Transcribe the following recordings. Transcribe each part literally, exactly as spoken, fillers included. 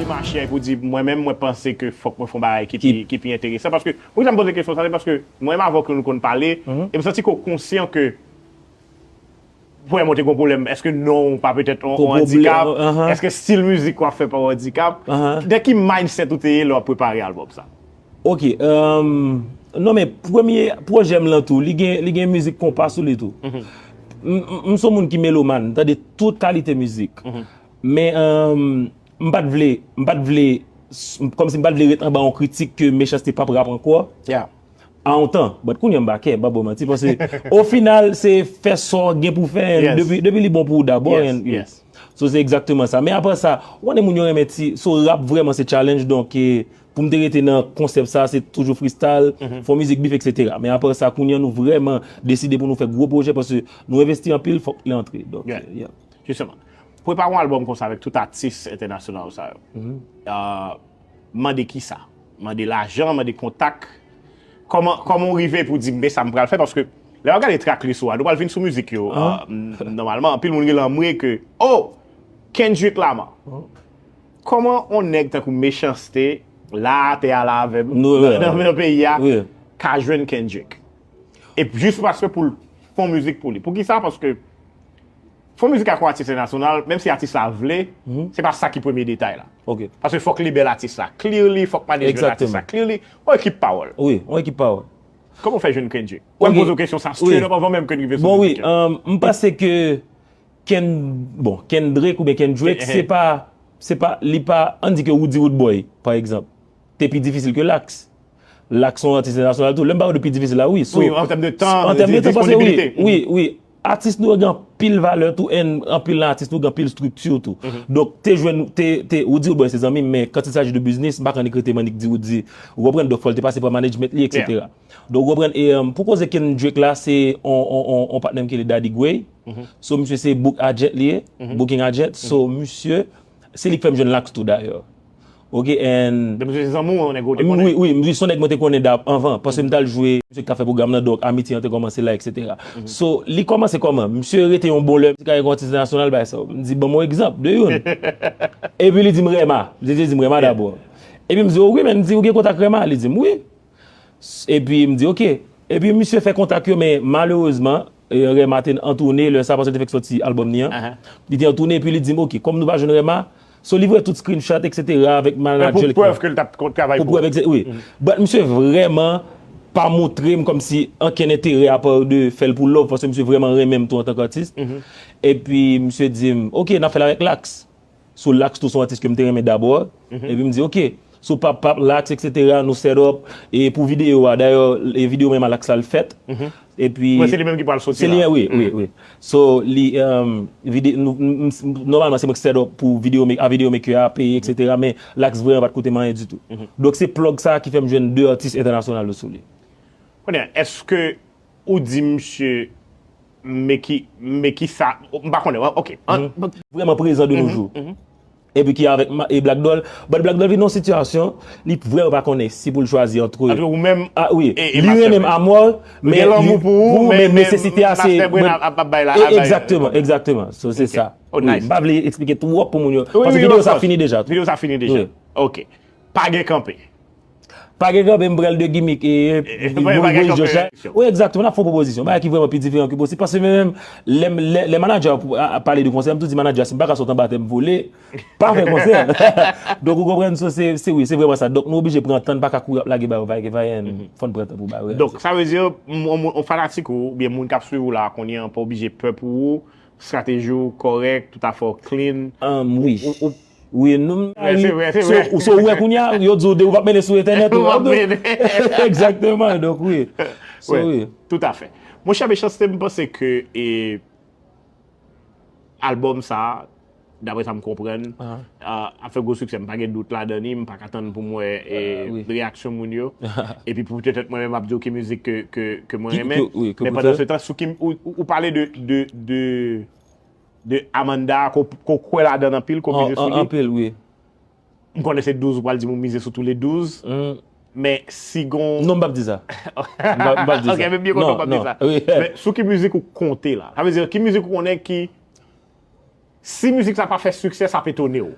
Mache pou di, mwen menm, mwen panse ke fòk mwen fè yon bagay ki pi, ki pi enteresan. Paske, poukisa m poze kesyon sa, se paske mwen menm avè w nou konn pale, e m santi ke w konsyan ke Premyèman, w te gen yon pwoblèm. Èske non w pa petèt yon, yon andikap? Èske stil mizik w ap fè pa yon andikap? Nan ki mindset ou te ye lè w ap prepare albòm sa? Ok. Non, men premye pwojè m lan tou, li gen, li gen mizik konpa sou li tou. M, m, m se yon moun ki melomàn, m tande tout kalite mizik. Men, m pa t vle, m pa t vle, kòmsi m pa t vle ret anba yon kritik ke Mechanste p ap rap ankò. A yon tan, but kounye a m pa kè, m pa ba w manti, paske o final, se fè sa w gen pou fè, depi, depi li bon pou ou dabò. So, se egzakteman sa. Men apre sa, ou konnen moun yo renmen ti, so rap vrèman se challenge, donk, e, pou m te rete nan konsèp sa, se toujou freestyle, fè yon mizik bif, et cetera. Men apre sa, kounye a nou vrèman deside pou nou fè gwo pwojè, paske nou envesti anpil, fòk li antre. Donk, yeah. Jisteman, prepare yon albòm konsa avèk tout atis entènasyonal sa yo, mande kisa? Mande lajan, mande kontak. Kòman, kòman w rive pou di, men sa m pral fè? Paske lè w ap gade tracklist ou a, nou pral vin sou mizik yo, nòmalman, anpil moun gen lanmwe ke, oh, Kendrick Lamar. Kòman yon nèg tankou Mechanste, la atè a la avè m, nan, nan peyi a, ka jwenn Kendrick? E jis paske pou l fè yon mizik pou li. Poukisa? Paske fè yon mizik ak yon atis entènasyonal, menm si atis la vle, se pa sa ki premye detay la. Paske fòk label atis la clear li, fòk management atis la clear li. Yon ekip pawòl. Wi, yon ekip pawòl. Kòman w fè jwenn Kendrick? Mwen poze w kesyon sa straight up anvan menm ke n rive sou mizik la. Bon, wi, m panse ke Ken, bon, Kendrick oubyen Kendrick, se pa, se pa, li pa, ann di ke Roody Roodboy, pa egzanp, te pi difisil ke Lax. Lax se yon atis entènasyonal tou. Lè m pale de pi difisil la, wi. So, wi, an tèm de tan, an tèm de tan, paske wi, wi, wi. Atis nou yo gen anpil valè tou, and anpil nan atis nou yo gen anpil estrikti tou. Donk, te jwenn, te, te, Roody Roodboy se zanmi m, men quand il s'agit de business, m pa ka annik rete m annik di Roody, ou konprann, donk fò l te pase pa management li, et cetera. Donk, ou konprann, e, pou koze Kendrick la, se on, on, on, on patnè m ki rele Daddy Gray. So, misye se book agent li ye, booking agent. So, misye, se li k fè m jwenn Lax tou dayè. Ok, and... Donk, misye se zanmi w, yon nèg ou te konnen? Wi, wi, misye se yon nèg mwen te konnen da, anvan, paske m t al jwe, misye ki t ap fè pwogram nan, donk, amitye an te kòmanse la, et cetera. So, li kòmanse kòman? Misye rete yon bon lè, misye ka gen yon atis entènasyonal, bay sa. M di, ban m yon egzanp de youn. Epi li di m Rema. Li di, di m Rema dabò. Epi m di, oh wi, men m di, ou gen kontak Rema? Li di m, wi. Epi m di, ok. Epi misye fè kontak yo, men malerezman, e, Rema te an toune lè sa, paske l te fèk sòti albòm ni an. Li te an toune, epi li di m, ok, kòm nou pa jwenn Rema, so li voye tout screenshot, et cetera, avèk manadjè l. Pou prèv ke l t ap travay pou. Pou prèv, wi. But misye vrèman pa montre m kòmsi ankenn enterè apa de fè l pou love, paske misye vrèman renmen m tou antanke atis. Epi misye di m, ok, n ap fè l avèk Lax. So Lax tou se yon atis ke m te renmen dabò. Epi m di, ok. So pap pap, Lax, et cetera, nou set up. E pou videyo a, dayè, e videyo menm a Lax la l fèt. Epi... Mwen, se li menm ki pral soti la. Se li, wi, wi, wi. So, li, um, vide-, nou, m, m, nòmalman, se mwen ki set up pou videyo, a videyo maker a, peye, et cetera. Men Lax vrèman pa t koute m anyen ditou. Donk, se plug sa ki fè m jwenn de atis entènasyonal yo sou li. Kounye a, èske ou di misye, men ki, men ki sa, m pa konnen, ok. Vrèman prezan de nos jours. Epi ki avèk ma-, e Black Doll. But Black Doll vin nan yon sitiyasyon, li vrèman pa konnen si pou l chwazi antre. Antre ou menm e Master Brain. Ah, wi. Li renmen m amò, men gen lanmou pou ou, men nesesite a se Master Brain ap, ap, ap bay la, ap bay. Egzakteman, egzakteman. So, se sa. Oh, nice. M pa vle eksplike twòp pou moun yo. Paske videyo sa fini deja. Videyo sa fini deja. Ok. Pa gen kanpe. Pa gen kanpe, m pral de gimmick e, e, e, Boris Josh la. Wi, egzakteman, n ap fè yon pwopozisyon. Bagay ki vrèman pi diferan ke posib. Paske menm, lè, lè, lè manadjè a, a, a pale de konsè, m tou di manadjè a, si m pa ka sot anba tè m vole, pa fè konsè. Donk, ou konprann, so, se, se, wi, se vrèman sa. Donk, nou oblije pran tan, n pa ka kouri ap lage bagay, bagay, bagay, fò n pran tan pou bagay. Donk, sa vle di, yon, yon, yon fanatik ou, oubyen moun k ap swiv ou la, kounye a, pa oblije pè pou ou, estrateji w kòrèk, tout afè w clean. Wi. Ou, ou, Wi, nou, se vre, se vre. So, ou wè kounye a, yo di w de ou p ap mennen sou entènèt ou. Ou p ap mennen. Egzakteman, donk wi. So, wi. Tout à fait. Monchè, Mechanste, m panse ke, e, albòm sa, daprè sa m konprann, a, ap fè gwo siksè. M pa gen dout ladan li, m pa ka tann pou m wè, e, reyaksyon moun yo. Epi pou petèt mwen menm ap di w ki mizik ke, ke, ke mwen renmen. Men pandan se tan, sou ki, ou, ou, ou pale de, de, de, de Amanda, ke w, ke w kwè ladan l anpil, ke w mize sou li. Anpil, wi. M konnen se douz, ou pral di m ou mize sou tou le douz. Men si gon... Non, m p ap di sa. M p ap, m p ap di sa. Ok, men byen kontan w p ap di sa. Men sou ki mizik ou konte la? Sa vle di, ki mizik ou konnen ki, si mizik sa pa fè siksè, sa ap etone w?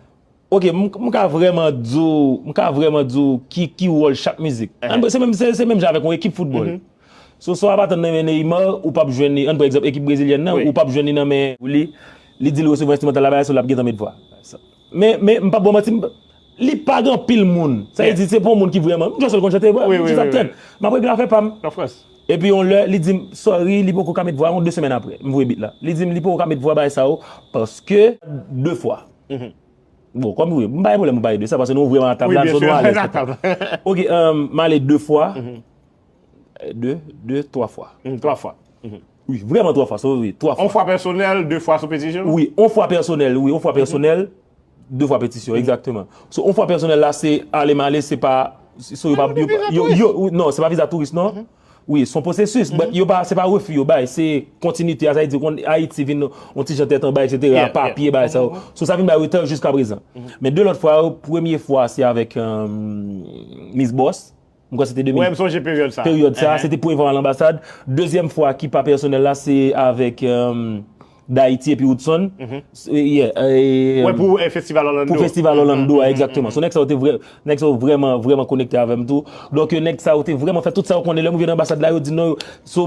Ok, m, m ka vrèman di w, m ka vrèman di w ki, ki wòl chak mizik. Ann, se menm, se, se menm jan avèk yon ekip foutbòl. So, sa w ap atann nan men Neymar, ou p ap jwenn li. Ann pran egzanp ekip brezilyèn nan, ou p ap jwenn li nan men li. Li di l resevwa enstrimantal la, bagay sa, l ap gentan met vwa. Men, men, m p ap ba w manti, m, li pa gen anpil moun. Sa vle di, se pa yon moun ki vrèman, m jwenn sèl konn chante, m jis ap tann. M ap regle afè pa m. Epi yon lè, li di m, sorry, li poko ka met vwa, yon de semèn apre, m voye beat la. Li di m, li poko ka met vwa bagay sa yo, paske de fwa. Bon, kòm wi, m pa gen pwoblèm pou pale de sa, paske nou vrèman a tab la, so nou alèz. Ok, um, m ale de fwa. De, de, twa fwa. Twa fwa. Wi, vrèman twa fwa, so wi, twa fwa. On fwa pèsonèl, de fwa sou petisyon? Wi, on fwa pèsonèl, wi, on fwa pèsonèl, de fwa petisyon, egzakteman. So, on fwa pèsonèl la, se ale m ale, se pa, so yo pa, yo, yo, yo, non, se pa viza touris, non. Wi, se yon pwosesis, but yo pa, se pa refi yo bay, se kontinite a, sa vle di kon Ayiti vin yon ti jan tèt anba, etsetera, papye, bagay sa yo. So, sa vin bay retard jiska prezan. Men de lòt fwa yo, premye fwa, se avèk, um, Miss Boss. M kwè se te de mil. Wi, m sonje peryòd sa. Peryòd sa, se te premye fwa m al anbasad. Dezyèm fwa ki pa pèsonèl la, se avèk, um, Dayiti epi Woodson. Yeah, eh, pou, eh, Festival Orlando. Pou Festival Orlando a, egzakteman. So, nèg sa yo te vrè, nèg sa yo vrèman, vrèman konekte avè m tou. Donk, eh, nèg sa yo te vrèman fè tout sa yo konnen. Lè m rive nan anbasad la, yo di non, yo, so,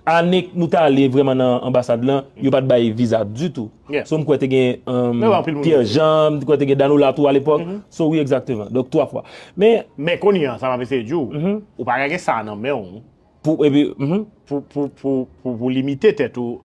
ane nou t ale vrèman nan anbasad lan, yo pa t bay viza ditou. So, m kwè te gen, um, Pierre Jean, m kwè te gen Danola tou alepòk. So, wi, egzakteman. Donk, twa fwa. Men, men kounye a, sa m ap eseye di w, ou pa ka gen sa nan men w. Pou, epi, pou, pou, pou, pou, pou limite tèt ou,